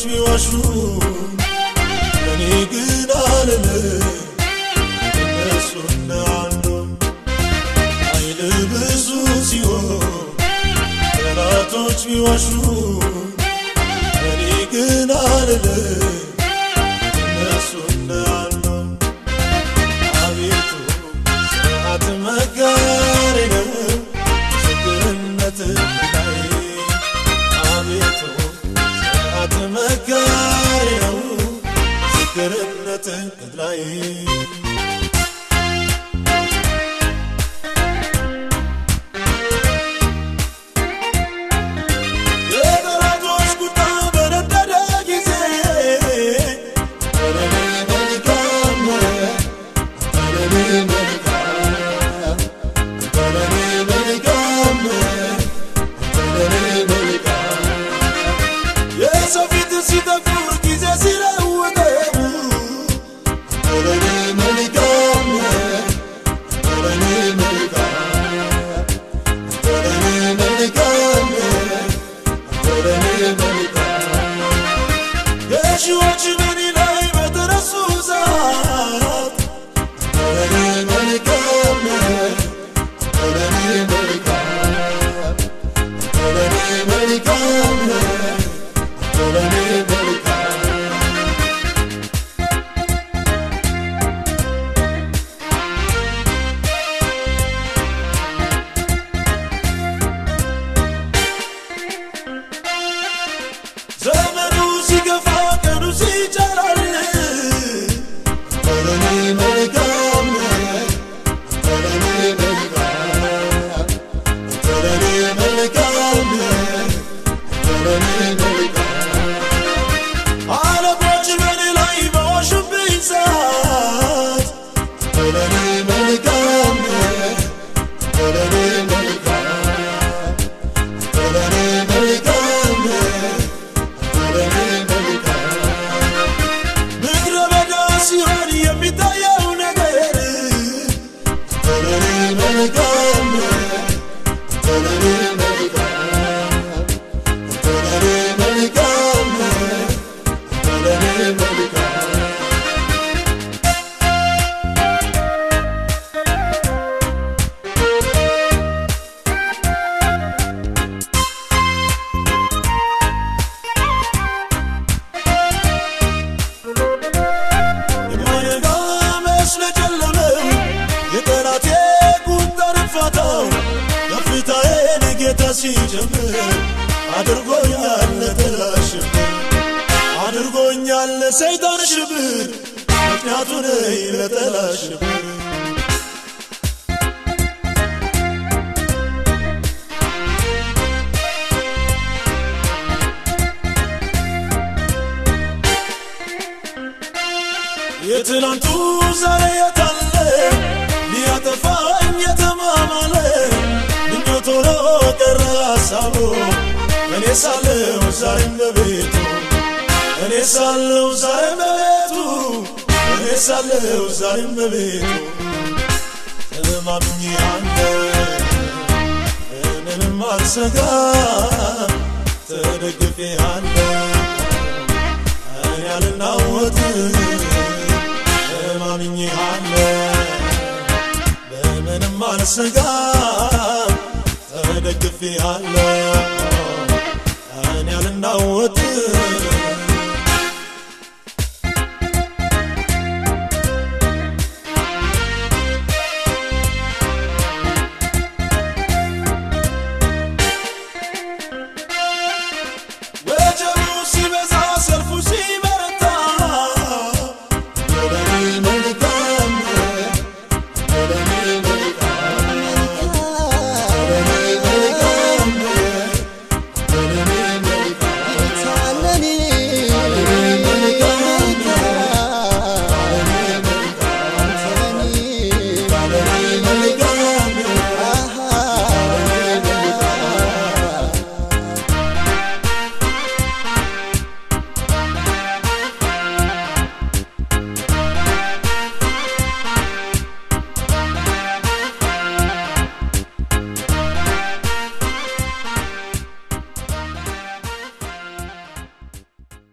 ቢዋሹ እኔ ግን አልልም እነሱ እንዳንዱ። ኃይል ብዙ ሲሆን ጠላቶች ቢዋሹ እኔ ግን አልልም እነሱ እንዳንዱ። አቤቱ ጽናት መካሪ ነው ምስክርነትህ ላይ። አቤቱ ጽናት መካሪ ነው ምስክርነትህ ላይ። የጠላቶች ቁጣ በነደደ ጊዜ አንተ ለኔ መልካም ነህ፣ አንተ ለኔ መልካም፣ አንተ ለኔ መልካም ነህ፣ አንተ ለኔ መልካም። የሰው ፊት ሲጠቁር ጊዜ ሲለውጠው አንተ ለኔ መልካም ነህ፣ አንተ ለኔ መልካም፣ አንተ ለኔ መልካም ነህ፣ አንተ ለኔ መልካም። ገዢዎች በእኔ ላይ በተነሱ ሰዓት አንተ ለኔ መልካም ነህ፣ አንተ ለኔ መልካም፣ አንተ ለኔ መልካም ነህ፣ አንተ ለኔ መልካም። ዘመኑ ሲገፋ ቀኑ ሲጨላልም አንተ ለኔ መልካም ነህ፣ አንተ ለኔ መልካም፣ አንተ ለኔ መልካም ነህ፣ አንተ ለኔ መልካም። አለቆች በእኔ ላይ በዋሹብኝ ሰዓት አንተ ለኔ መልካም ነህ፣ አንተ ለኔ መልካም፣ አንተ ለኔ መልካም ነህ፣ አንተ ለኔ መልካም። ምድረ በዳ ሲሆን የሚታየው ነገር አንተ ለኔ መልካም ነህ፣ አንተ ለኔ መልካም፣ አንተ ለኔ መልካም ነህ፣ አንተ ለኔ መልካም። የማይነጋ መስሎ የጨለመው የጠላቴ ቁጣ ፋታው ከፍታዬን ጌታ ሲጀምር አድርጎኛል ለጠላት ሽብር፣ አድርጎኛል ለሰይጣን ሽብር፣ ምክንያቱ ነኝ ለጠላት ሽብር። የትላንቱ ዛሬ የታለ ሊያጠፋኝ የተማማለ ምኞት ሆኖ ቀረ ሀሳቡ። እኔ ሳለው ዛሬም በቤቱ፣ እኔ ሳለው ዛሬም በቤቱ፣ እኔ ሳለው ዛሬም በቤቱ ተማምኜሃለሁ ምንም አልሰጋም። ተደግፌሃለሁ እኔ አልናወጥም። ተማምኜሃለሁ በምንም አልሰጋም። ተደግፌሃለሁ እኔ አልናወጥም።